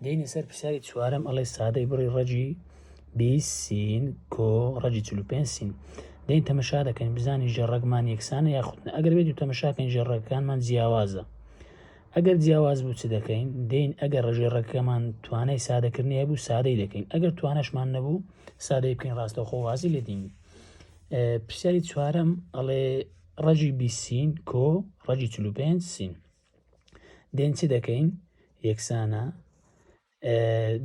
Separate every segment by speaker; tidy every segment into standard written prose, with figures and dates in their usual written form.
Speaker 1: دێینە سەر پرسیاری چوارەم ئەڵێ سادەی بڕی ڕەگی 20 سین کۆ ڕەگی 45 سین. دێین تەمەشا دەکەین بزانین ژێڕەگمان یەکسانە یاخود نە. ئەگەر بێت و تەمەشاکەین ژێڕەگەکانمان جیاوازە. ئەگەر جیاواز بوو چ دەکەین؟ دێین ئەگەر ڕژێڕەکەمان توانای سادەکردنی هەبوو سادەی دەکەین، ئەگەر تواناشمان نەبوو سادەی بکەین ڕاستەوخۆ وازی لێ دێنین. پرسیاری چوارەم ئەڵێ ڕەگی 20 سین کۆ ڕەگی 45 سین. دێن چ دەکەین؟ یەکسانە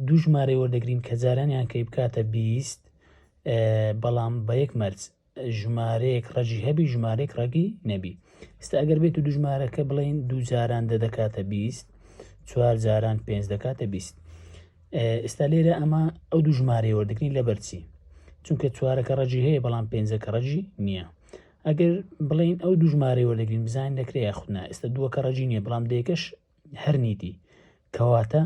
Speaker 1: دوو ژمارەی وەردەگرین کە جارانیان کەی بکاتە 20 بەڵام بە یەک مەرج ژمارەیەک ڕەگی هەبی ژمارەیەک ڕەگی نەبی. ئێستا ئەگەر بێت و دوو ژمارەکە بڵێین دوو جاران دە دەکاتە 20 چوار جاران پێنج دەکاتە 20. ئێستا لێرە ئەمە ئەو دوو ژمارەی وەردەگرین لەبەر چی؟ چونکە چوارەکە ڕەگی هەیە بەڵام پێنجەکە ڕەگی نییە. ئەگەر بڵێین ئەو دوو ژمارەی وەردەگرین بزانین دەکرێ یاخود نا. ئێستا دووەکە ڕەگی نییە بەڵام دەیەکەش هەر نیتی، کەواتە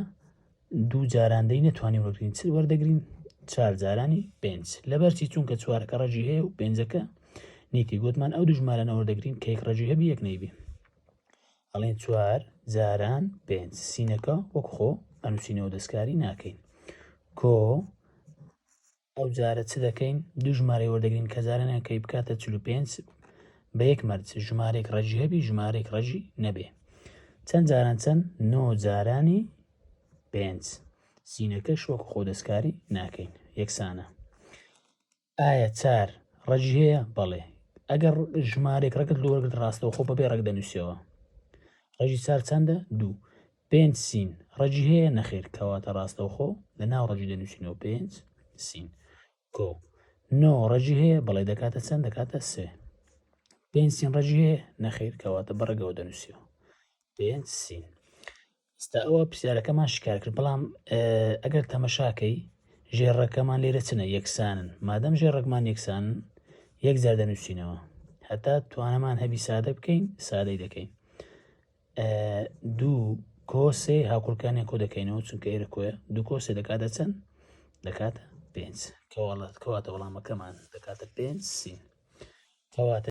Speaker 1: دوو جاران دەی نەتوانین وەرگین چ وەردەگرین؟ چوار جارانی پێنج. لەبەر چی؟ چونکە چوارەکە ڕەگی هەیە و پێنجەکە نیتی. گوتمان ئەو دوو ژمارانە وەردەگرین کە یەک ڕەگی هەبی یەک نەیبی. ئەڵێن چوار جاران پێنج سینەکە وەک خۆ ئەنووسینەوە دەستکاری ناکەین. کۆ ئەو جارە چ دەکەین؟ دوو ژمارەی وەردەگرین کە جارانیان کەی بکاتە 45 بە یەک مەرج ژمارەیەک ڕەگی هەبی ژمارەیەک ڕەگی نەبێ. چەند جاران چەند؟ نۆ جارانی پێنج. سینەکەش وەک خۆ دەستکاری ناکەین یەکسانە. ئایا چار ڕەگی هەیە؟ بەڵێ. ئەگەر ژمارەیەک ڕەگت لۆ وەرگرت ڕاستەوخۆ بەبێ ڕەگ دەنووسیەوە. ڕەگی چار چەندە؟ دوو. پێنج سین ڕەگی هەیە؟ نەخێر. کەواتە ڕاستەوخۆ لە ناو ڕەگی دەنووسینەوە پێنج سین. کۆ نۆ ڕەگی هەیە؟ بەڵێ. دەکاتە چەند؟ دەکاتە سێ. پێنج سین ڕەگی هەیە؟ نەخێر. کەواتە بە ڕەگەوە دەنووسیەوە پێنج سین. ئێستا ئەوە پرسیارەکەمان شکار کرد، بەڵام ئەگەر تەمەشاکەی ژێڕەکەمان لێرە چنە یەکسانن. مادەم ژێڕەکمان یەکسانن یەک جار دەنووسینەوە هەتا توانەمان هەبی سادە بکەین سادەی دەکەین. دوو کۆ سێ هاوکۆڵکانیان کۆ دەکەینەوە چونکە ئێرە کۆیە. دوو کۆ سێ دەکاتە چەند؟ دەکاتە پێنج. کەواتە وەڵامەکەمان دەکاتە پێنج سین. کەواتە.